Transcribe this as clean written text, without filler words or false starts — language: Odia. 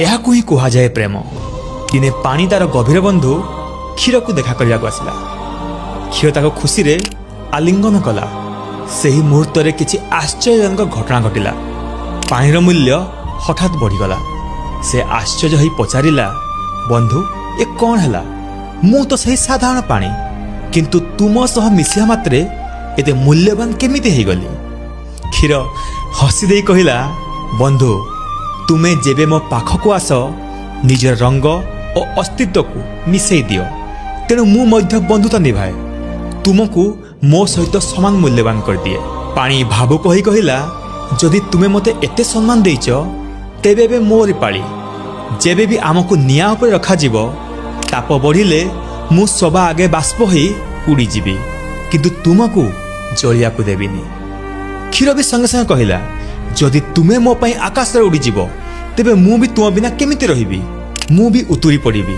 ଏହାକୁ ହିଁ କୁହାଯାଏ ପ୍ରେମ। ଦିନେ ପାଣି ତାର ଗଭୀର ବନ୍ଧୁ କ୍ଷୀରକୁ ଦେଖା କରିବାକୁ ଆସିଲା। କ୍ଷୀର ତାକୁ ଖୁସିରେ ଆଲିଙ୍ଗନ କଲା। ସେହି ମୁହୂର୍ତ୍ତରେ କିଛି ଆଶ୍ଚର୍ଯ୍ୟଜନକ ଘଟଣା ଘଟିଲା। ପାଣିର ମୂଲ୍ୟ ହଠାତ୍ ବଢ଼ିଗଲା। ସେ ଆଶ୍ଚର୍ଯ୍ୟ ହୋଇ ପଚାରିଲା, "ବନ୍ଧୁ, ଏ କ'ଣ ହେଲା? ମୁଁ ତ ସେହି ସାଧାରଣ ପାଣି, କିନ୍ତୁ ତୁମ ସହ ମିଶିବା ମାତ୍ରେ ଏତେ ମୂଲ୍ୟବାନ କେମିତି ହେଇଗଲି?" କ୍ଷୀର ହସି ଦେଇ କହିଲା, "ବନ୍ଧୁ, ତୁମେ ଯେବେ ମୋ ପାଖକୁ ଆସ, ନିଜର ରଙ୍ଗ ଓ ଅସ୍ତିତ୍ୱକୁ ମିଶେଇ ଦିଅ। ତେଣୁ ମୁଁ ମଧ୍ୟ ବନ୍ଧୁତା ନିଭାଏ, ତୁମକୁ ମୋ ସହିତ ସମାନ ମୂଲ୍ୟବାନ କରିଦିଏ।" ପାଣି ଭାବୁକ ହୋଇ କହିଲା, "ଯଦି ତୁମେ ମୋତେ ଏତେ ସମ୍ମାନ ଦେଇଛ, ତେବେ ଏବେ ମୋରି ପାଳି। ଯେବେ ବି ଆମକୁ ନିଆଁ ଉପରେ ରଖାଯିବ, ତାପ ବଢ଼ିଲେ ମୁଁ ସବା ଆଗେ ବାଷ୍ପ ହୋଇ ଉଡ଼ିଯିବି, କିନ୍ତୁ ତୁମକୁ ଜଳିବାକୁ ଦେବିନି।" କ୍ଷୀର ବି ସଙ୍ଗେ ସଙ୍ଗେ କହିଲା, "ଯଦି ତୁମେ ମୋ ପାଇଁ ଆକାଶରେ ଉଡ଼ିଯିବ, ତେବେ ମୁଁ ବି ତୁମ ବିନା କେମିତି ରହିବି? ମୁଁ ବି ଉତୁରି ପଡ଼ିବି।"